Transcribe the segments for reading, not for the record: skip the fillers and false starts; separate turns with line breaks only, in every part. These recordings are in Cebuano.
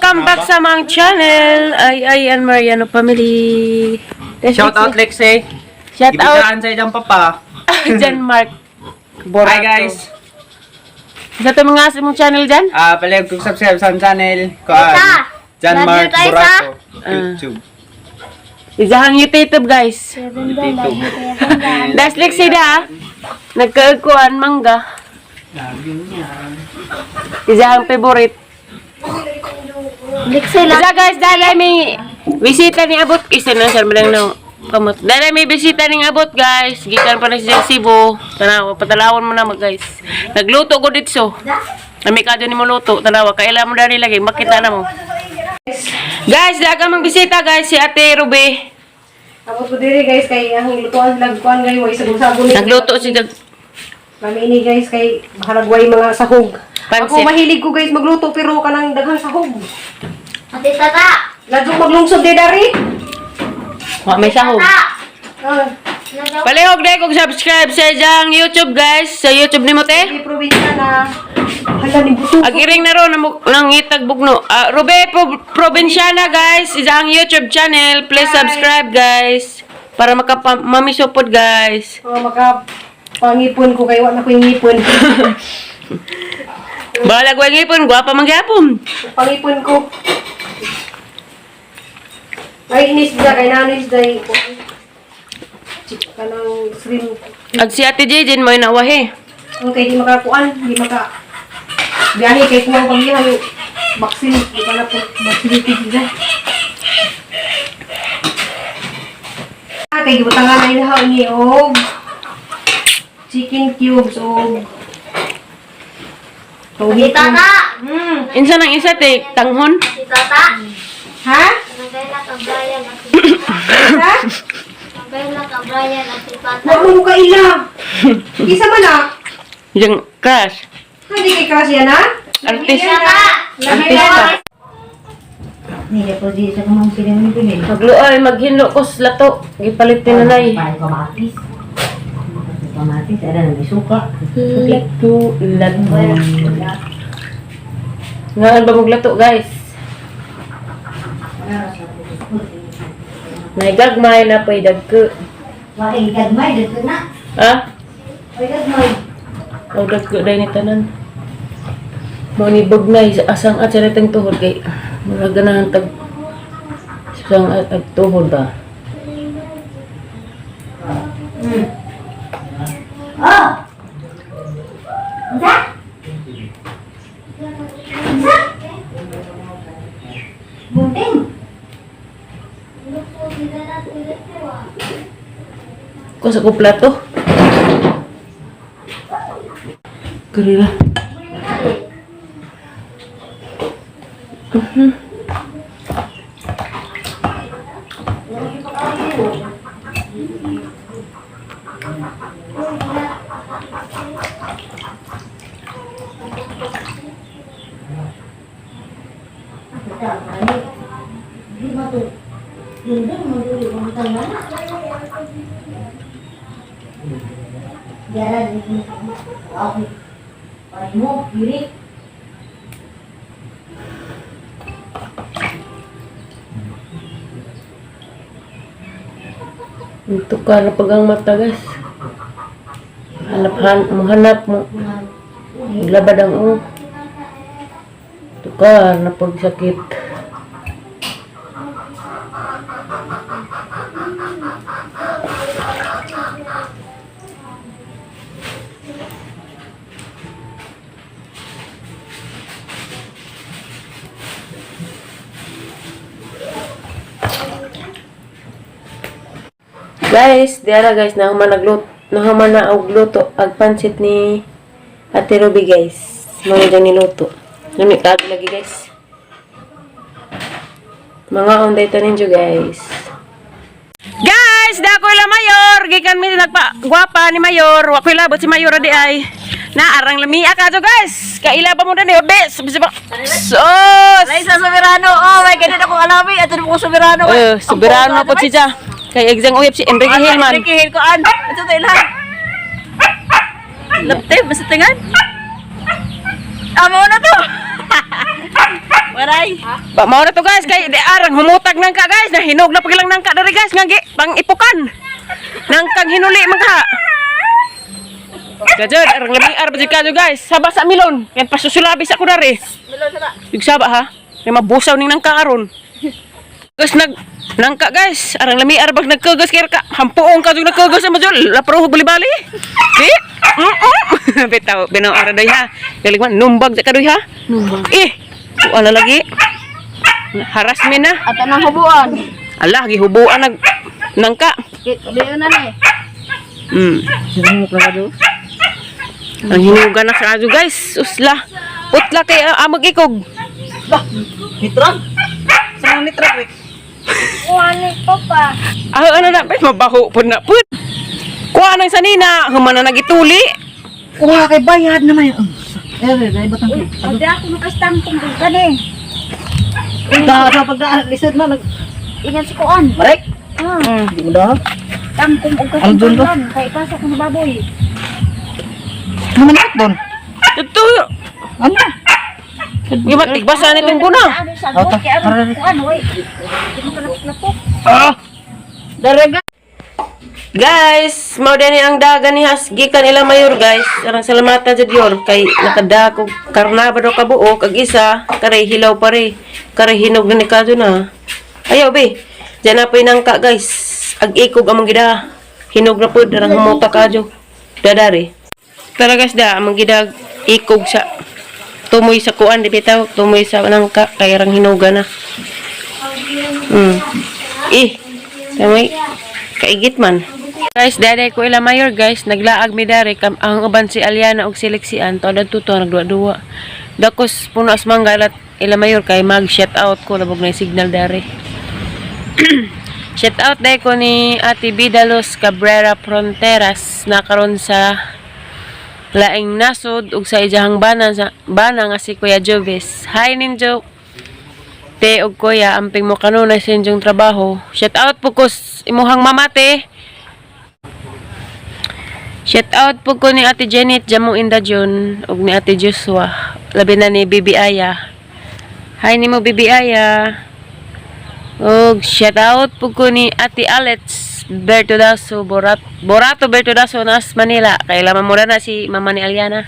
Welcome back sa among channel. Ay ay and Mariano family.
Shout out, Lexie.
Shout out
Ibigaan sa iyang papa.
John Mark Borato.
Hi, guys.
Sa ito mga sa imong channel dyan?
Ah, palihog kong subscribe sa among channel. Kuan. John
Love
Mark
you, Taysa.
Burato.
Ah.
YouTube.
Isahang YouTube, guys.
YouTube.
Das Lexie da. Nagkaagkuan mangga. Isahang favorite.
Lexie lang.
Isa guys, dahil ay may bisita ni Abot. Isa na sir, malang na kamot. Dahil ay may bisita ni Abot, guys. Gikan pa na siya sa Cebu. Tanawa, patalawon mo na mag, guys. Nagluto ko dito. Nami ka ni mo luto. Tanawa, kaila mo dali lagi. Makita na mo. Guys, daga mang bisita, guys. Si Ate Ruby.
Tapos ko diri, guys, kay ang lutuan sila kuan gay way sabon-sabon ni.
Nagluto si Dag
Mami ini, guys, kay haragway mga sahog.
Pansit.
Ako mahilig ko, guys, magluto pero kanang daghang sahog.
Ate Tata.
Ladyo maglungsod di dari.
Wa may sahog.
Tata.
Ah,
Palihog dahil kung subscribe sa iyang YouTube, guys. Sa YouTube ni mo, te.
di probinsya na hala ni buto.
Ang iring na ron, nang itag bugno. Ah, Rube Provinciana, guys. Isa ang YouTube channel. Please subscribe, guys. Para makapamisupod, guys.
Oh, maka pangipon ko kay wa na ko yung ngipon.
Balag wa ngipon, gwapa man gyapon.
Pangipon ko. Ay inis da kay nanis day kuan. Kanang shrimp.
Ag si Ate Jejin mo nawahi.
Ang kay di makakuan, di maka biyahe kay kuwang pagyahan yung vaccine, di pa na po vaccinated sila. Ah, kay gibutangan na ilahaw ni og chicken cubes og
Ate Tata.
Insa nang isa te tanghon?
Ate Tata.
Ha?
Nagay na ka Brian. Ate Tata.
Ha?
Nagay na ka Brian. Ate Tata.
Wa mo kaila. Isa man ah.
Yung crush.
Hindi kay crush yan ha?
Artista.
Tata.
Artista. Magluoy, maghinlo ko sa lato. Gipalit ni nanay.
Kamatis. Kamatis, ada nang suka.
Lato, lato. Ngaan ba maglato, guys? Naigagmay na pa'y dagko.
Wah, gagmay dito na.
Ha?
Ay, gagmay.
O dagko dahil ni tanan. Mo ni bugnay sa asang at sa natang tuhod kay murag ganahan tag asang at ag tuhod ba.
Oh. Unsa? Unsa? Bunting.
Ko sa ko plato. Kurira.
Di ba to? Dundun mo dili ko butang na. Yara di mo. Ako. Ay mo, diri.
Ito ka na pag ang mata, guys. Hanap, muhanap mo. Maglabad ang o. Ito ka na pagsakit. Guys, diara guys, nahuman nagluto, nahuman na og luto ag pansit ni Ate Ruby, guys. Mga dyan niluto. Nami kag lagi, guys. Mga unday tanin ninyo, guys. Guys, da ko la mayor, gikan mi nagpa gwapa ni mayor, wa ko'y labot si mayor di ay. Na arang lamia ka to, guys. Kaila pa mo dani, bes. Sos.
Laisa Soberano. Oh my God, ako alami. Ato mo ko Soberano.
Eh, soberano po siya. Kay exang uyab si Enrique Hillman.
Enrique Hill ko an. Ito to ilan. Lapte, basta tingan. Amo na to.
Daray.
Ba mao na to, guys, kay di arang humutag nang ka, guys, na hinog na pagilang nangka diri, guys, nga gi pang ipukan. Nangkang hinuli man ka. Gajud, arang lami ar ba kadyo, guys. Saba sa milon. Yan pasusulabi sa ko dari.
Melon saba.
Yung saba ha. May mabusaw ning nangka aron. Guys, nag nangka, guys. Arang lami ar bag nagkagas kay ka. Hampuong ka jud nagkagas sa majol. Lapro bali-bali. Di? Bitaw, binaw ara doy ha. Galing man numbag sa kadoy ha. Numbag. Eh, wala lagi. Harassment na.
At anang hubuan.
Ala, gihubuan nag nangka.
Kabiyo na ni.
Sinumok na ka do.
Ang hinugan na sa ajo, guys. Usla. Putla kay amag ikog.
Bah, nitrag. Sa nitrag we.
Kuhanin ko pa.
Ah, ano na, pwes mabaho po na pud. Kuha nang sanina, humana nagituli.
Kuha kay bayad naman yun. Eh, eh, batang.
Hindi ako makastangkong kung kani.
Da sa pagka lisod na nag
Ingat si Kuan.
Marek.
Ah,
Di mo daw.
tangkong og
Ano dun ba?
kasangkong kay pasok ng baboy.
Ano man doon?
Ito,
Ano?
Iba, tigbasa nitong buna.
Ano sa
Auto.
kay aron kuan oy. Di mo kalapok-lapok.
Ah!
Daraga.
Guys, mao dani ang dagan ni Has gikan ila mayor, guys. Arang salamata jud yor kay nakadako karna ba daw kabuok ag isa kare hilaw pare. Kare hinog na ni kadto na. Ayaw be. Diyan na po'y nangka, guys. Ag ikog among gida. Hinog na pod arang humuta kadyo. Dadari. Tara, guys, da among gida ikog sa tumoy sa kuan di bitaw tumoy sa nangka kay arang hinuga na. Eh, tumoy kaigit man. Guys, dede ko ila mayor, guys, naglaag mi dere kam ang uban si Aliana og si Lexian to adto to nagduwa-duwa. Dakos puno as mangga ila, ila mayor kay mag shout out ko labog na signal dere. Shout out dai ko ni Ate Bidalos Cabrera Fronteras na karon sa laing nasod ug sa ijahang bana sa bana nga si Kuya Jovis. Hi ninjo. Te og kuya, amping mo kanunay sa inyong trabaho. Shout out po ko imuhang mama, te. Shout out po ko ni Ate Janet Jamong Indajon ug ni Ate Joshua. Labi na ni Bibi Aya. Hi nimo, Bibi Aya. Og shout out po ko ni Ate Alex Bertodaso Borato Bertodaso nas Manila. Kay laman mo na si mama ni Aliana.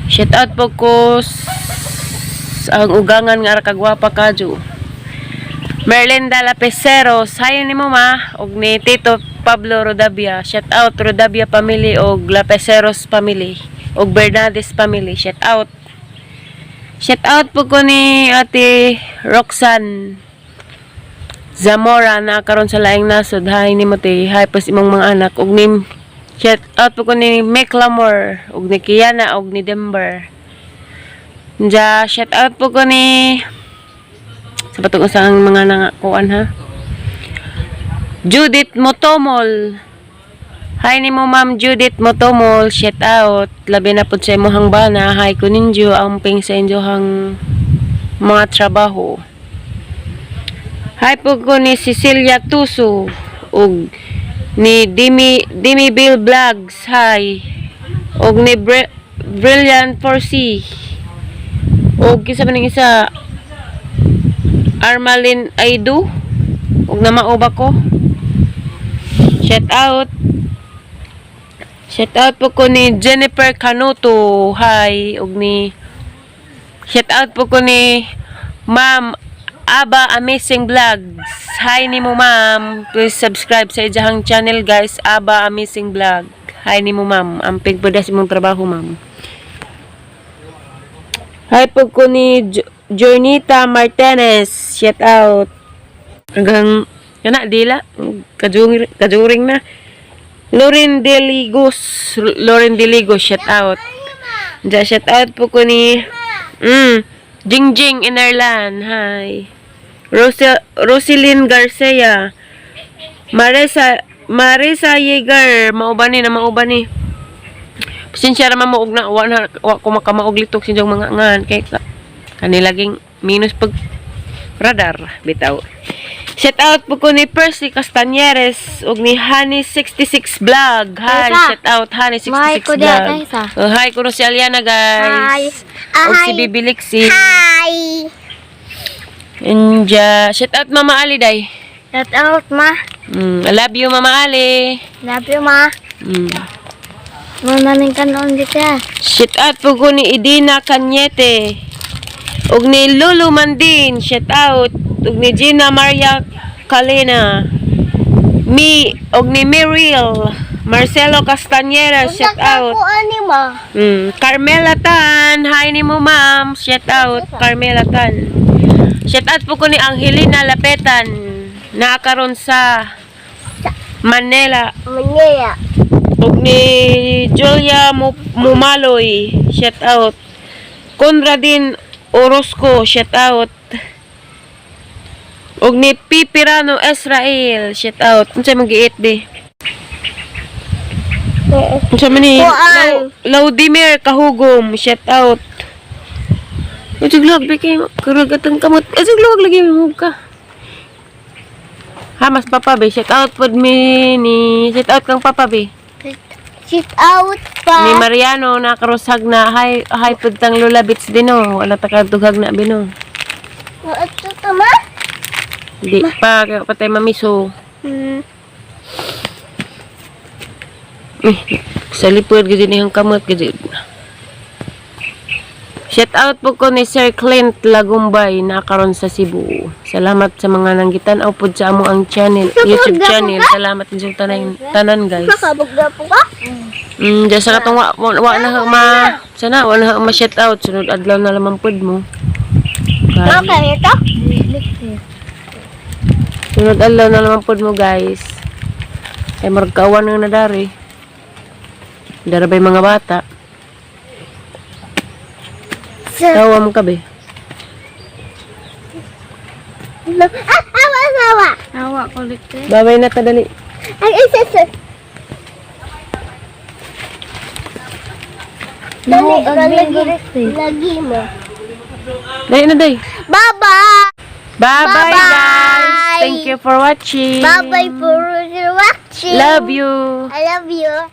Shout out po ko ang ugangan nga kagwapa kadyo. Merlinda Lapicero, sayo ni mo ma og ni Tito Pablo Rodavia. Shout out Rodavia family og Lapiceros family og Bernades family. Shout out. Shout out po ko ni Ate Roxanne Zamora na karon sa laing nasod. Hi ni mo, te. Hi pas imong mga anak og ni shout out po ko ni Mclamore og ni Kiana og ni Denver. Ja, shout out po ko ni sa patong usang mga nangakuan ha. Judith Motomol. Hi ni mo, Ma'am Judith Motomol, shout out. Labi na pud sa imong bana. Hi ko ninyo amping sa inyohang mga trabaho. Hi po ko ni Cecilia Tuso ug ni Dimi Bill Vlogs. Hi. Ug ni Brilliant 4C. Og kinsa man ning isa, Armalin Aidu ug namao ba ko. Shout out. Shout out po ko ni Jennifer Canuto. Hi. Ug ni shout out po ko ni Ma'am Aba Amazing Vlogs. Hi nimo, ma'am. Please subscribe sa ijahang channel, guys. Aba Amazing Vlog. Hi nimo, ma'am. Amping po sa imong trabaho, ma'am. Hi po ko ni Jornita Martinez. Shout out. Hanggang kana dila kajuring kajuring na. Lauren Deligos, Lauren Deligos, shout out. Diyan, shout out po ko ni Jingjing Inerlan. Hi. Roselyn Garcia. Marisa Marisa Yeager, mauban ni na mauban ni. Pasensya ra man mo og na wa na wa ko makamaog litok sa inyong mga ngan kay kanilaging minus pag radar bitaw. Shout out po ko ni Percy Castañeres ug ni Honey66 Vlog. Hi,
Teka.
shout out Honey66
Hi ko
Vlog.
diha, guys, ah.
Oh, hi ko si Aliana, guys.
Hi.
Ug si
Hi.
Bibi Lixie.
Hi.
And shout out Mama Ali day.
Shout out, ma.
I love you, Mama Ali.
Love you, ma. Muna ning kanon dito.
Shout out po ko ni Idina Cañete. Ug ni Lulu Mandin, shout out. Ug ni Gina Maria Kalena. Mi ug ni Miriel Marcelo Castañera, shout out.
Ko ani ma.
Carmela Tan, hi ni mo, ma'am. Shout out Carmela Tan. Shout out po ko ni Angelina Lapetan. Naakaron sa Manila.
Manila.
Ug ni Julia Mumaloy, shout out. Conradin Orozco, shout out. Ug ni Pipirano Israel, shout out. Unsa man giit di? Unsa man ni
Kuan.
Laudimir Kahugom, shout out. Unsag luwag ba kay karagatang kamot? Unsag luwag lagi mo ka. Ha, mas papa be, shout out pod mi ni shout out kang papa be.
Shout out pa.
Ni Mariano na karusag na hi hi pud tang Lola Bits din, oh. Wala ta kadugag na bino.
Ito to ma?
Di pa kay patay mamiso. Eh, sa lipod gid ni ang kamot gid. Shout out po ko ni Sir Clint Lagumbay na karon sa Cebu. Salamat sa mga nanggitan-aw pod sa amo ang channel, YouTube channel. Salamat sa tanan tanan, guys.
Makabugda po ka?
Diyan sa katong wa na ka ma sana wa na ka ma shout out, sunod adlaw na lamang pod mo.
Ma,
Guys.
kaya ito?
Sunod adlaw na lamang pod mo, guys. Ay murag kawan na dari. Dara ba'y mga bata? Tawa mo ka be.
Ah, awa, awa. Awa, kulit.
Babay na kadali.
Ay, isa, isa. Dali, lagi, lagi mo.
Dali na day.
Bye-bye.
Bye-bye,
Bye-bye.
guys. Thank you for watching.
Bye-bye for watching.
Love you.
I love you.